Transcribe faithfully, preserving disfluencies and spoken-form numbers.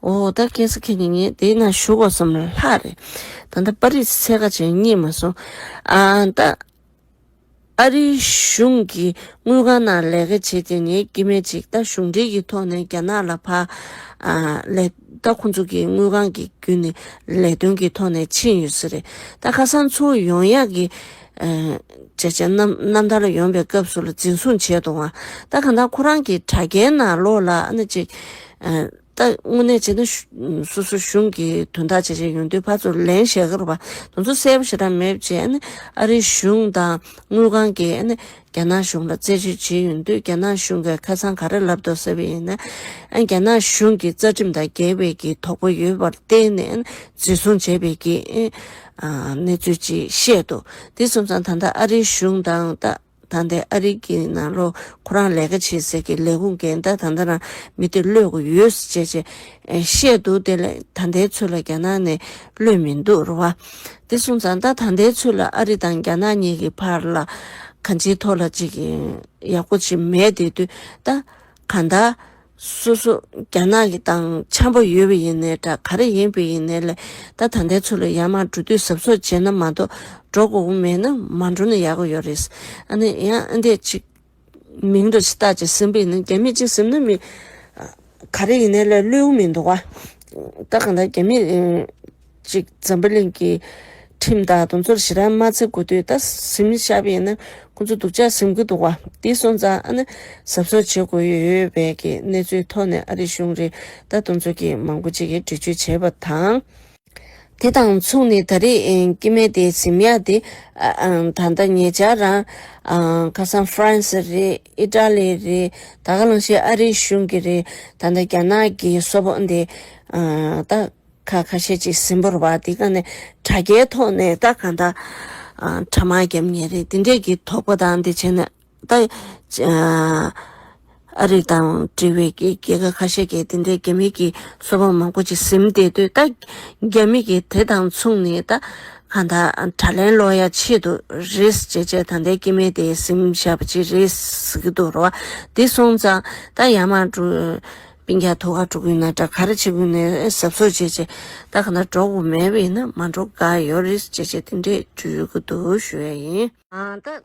འོ་ད་ཁ་སང་ཁ་ཉིན་ངས་དེའི་ནང་ཞུ་དགོས་བསམ་ལ་ལྷག་རེད། ད་ལྟ་པར་རིས་ཚད་ཀ་ཅིག་རྙེད་མ་སོང་། ཨ་ད་ཨ་རིའི་གཞུང་གི་དངུལ་ཁང་ནང་ལས་ཀ་བྱེད་དེ་ངའི་སྐྱེ་དམན་ཅིག་ད་གཞུང་འབྲེལ་གྱི་ཐོག་ནས་རྒྱ་ནག་ལ་ཕར་ཨ་ལས་ད་ཁོང་ཚོ་གི་དངུལ་ཁང་གི་བརྒྱུད་ནས་ལས་དོན་གྱི་ཐོག་ནས་ཕྱིན་ཡོད་ས་རེད། ད་ཁ་སང་ཚུར་ཡོང་ཡག་གི་ཨ་བྱས་བྱས་རྣམ་རྣམ་ཐར་ལ་ཡོང་པའི་སྐབས་སུ་ལ་འཛིན་བཟུང་བྱས་འདུག་བ། ད་གང་ལྟར་ཁོ་རང་གི་དྲ་རྒྱའི་ནང་ལོགས་ལ་ཨ་ནི་ཅིག་ཨ་ད་དངོས་གནས་བྱས་ན་སོ་སོ་གཞུང་གི་དོན་དག་བྱས་བྱས་ཡོང་དུས་ཕར་ཚུར་ལན་བཤད་ཀྱི་རེད་པ། དེ་ཚོ་གསལ་པོ་ཞེ་དྲག་མེད་པ་བྱས་ཨ་ནི་ཨ་རིའི་གཞུང་དང་དངུལ་ཁང་གིས་ཨ་ནི་རྒྱ་ནག་གཞུང་ལ་རྩད་གཅོད་བྱས་ཡོང་དུས་རྒྱ་ནག་གཞུང་གིས་ཁ་སང་ག་རེ་ལབ་འདུག་ཟེར་བ་ཡིན་ན། ཨ་རྒྱ་ནག་གཞུང་གི་རྩ་ཁྲིམས་དང་འགལ་བའི་གི་དོགས་པ་ཡོད་པར་བརྟེན་ནས་ཨ་ནི་འཛིན་བཟུང་བྱས་པའི་གི་ཨ་གནས་ཚུལ་ཅིག་བཤད་འདུག་དེ་སོང་ཙང་ད་ལྟ་ཨ་རིའི་གཞུང་དང་ད་ད་ལྟའི་ཨ་རི་གི་ནང་ལོགས་ཁོ་རང་ལས་ཀ་བྱེད་སའི་གི་ལས་ཁུངས་འགན་ད་ད་ལྟ་རང་མི་དེ་གློད་དགོས་ཡོད་ཟེར་བྱས་བྱས་བཤད་འདུག་དེ་ལས་ད་ལྟའི་ཚོད་ལ་རྒྱ་ནག་ནས་གློད་མི་འདུག་རེད་བ། དེ་སོང་ཙང་ད་ད་ལྟའི་ཚོད་ལ་ཨ་རི་དང་རྒྱ་ནག་གཉིས་ཀྱི་བར་ལ་གང་ཅིའི་ཐོག་ལ་ཅིག་ཡག་པོ་ཅིག་མེད་དེ་དུས་ད་གང་ལྟར། སོ་སོ་རྒྱ་ནག་གི་དང་འཆམ་པོ་ཡོད་པ་ཡིན་ནའི་འདྲ་ག་རེ་ཡིན་པ་ཡིན་ནའི་ལས་ད་ད་ལྟའི་ཚོད་ལ་ཡར་མར་འགྲོ་དུས་གཟབ་གཟབ་བྱས་ན་མ་གཏོགས་འགྲོ་དགོས་མེད་ན་མ་འགྲོ་ན་ཡག་གི་ཡོད་རེད། ཨ་ནི་ཡང་ཨ་འདས་ཅིག་མིང་འདྲ་ཞིག་བཏགས་ཅིག་ཟིན་པ་ཡིན་ན་རྒྱ་མི་ཅིག་ཟིན་ན་མི་ག་རེ་ཡིན་ནའི་ལས་བློས་མི་འདུག་བ། ད་གང་ལྟར་རྒྱ་མི་ཅིག་འཛམ་བུ་གླིང་གི་ཁྲིམས་དང་དེ་ཚོར་ཞེ་དྲག་མ་བརྩི་དགོས་དུས་ད་ཟིན་བཞག་པ་ཡིན་ན་ཁོ་ཚོ་སྡུག་ཅག་ཟིན་གི་འདུག་བ། དེ་སོང་ཙང་ཨ་ནི་གཟབ་གཟབ་བྱེད་དགོས་ཡོད་པའི་གི་གནས་ཚུལ་ཐོག་ནས་ཨ་རི་གཞུང་རེད་ད་དེ་ཚོ་གི་མང་པོ་ཅིག་གིས་འགྲེལ་བརྗོད་བྱས་པ་དང་། དེ་དང་མཚུངས་ནས་ད་རེས་སྐྱེ་དམན་དེ་ཟིན་ཡག་དེ་ད་ལྟ་ཉེ་ཆར་རང་ཁ་སང་ཧྥ་རན་སི་རེད། ཨི་ཏྲ་ལི་རེད། ད་ག་ནང་བཞིན་ཨ་རིའི་གཞུང་གི་རེད། ད་ལྟ་རྒྱ་ནག་གི་སོ་པ་འདི་ད། ཁ་ཁ་ཤས་ཅིག་ཟིན་པ་རེད་བ། དེ་ག་ནས་དྲ་རྒྱའི་ཐོག་ནས་ད་གང་ལྟར་ཨ་དྲ་དམར་བརྒྱབ་མཁན་རེད། དེ་འདྲས་ཀྱི་དོགས་པ་དང་དེ་བྱས་ན་ད་ཨ་ཨ་རི་དང་འབྲེལ་བའི་གི་རྒྱལ་ཁབ་ཁ་ཤས་ཀྱིས་དེ་འདྲས་རྒྱ་མི་གི་སོ་པ་མང་པོ་ཅིག་ཟིན་བསྡད་དུས་ད་རྒྱ་མི་གི་དེ་དང་མཚུངས་ནས་ད་གང་ལྟར་དྲ་ལན་སློག་ཡ་ཆེད་དུ་རེད་ཅེས་བྱས་ད་ལྟའི་སྐྱེ་དམན་དེ་ཟིན་བཞག་པ་ཅིག་རེད་ཟེར་གྱི་འདུག་རེད་བ། དེ་སོང་ཙང་ད་ཡར་མར་འགྲོ། སྤུན་ཀྱག་ཐུག་ག་འགྲོ་གི་ཡོད་ན་འདྲ་ག་རེ་བྱེད་ཀྱི་ཡོད་ན་གཟབ་གཟབ་བྱས་བྱས་ད་ག་ན་འགྲོ་དགོས་མེད་པ་ཡིན་ན་མ་འགྲོ་དགའ་ཡོད་རེད་བྱས་བྱས་དེ་འདྲས་འགྲོ་གི་འདུག་ཞུ་ཡ་ཡིན། ཨ་ད།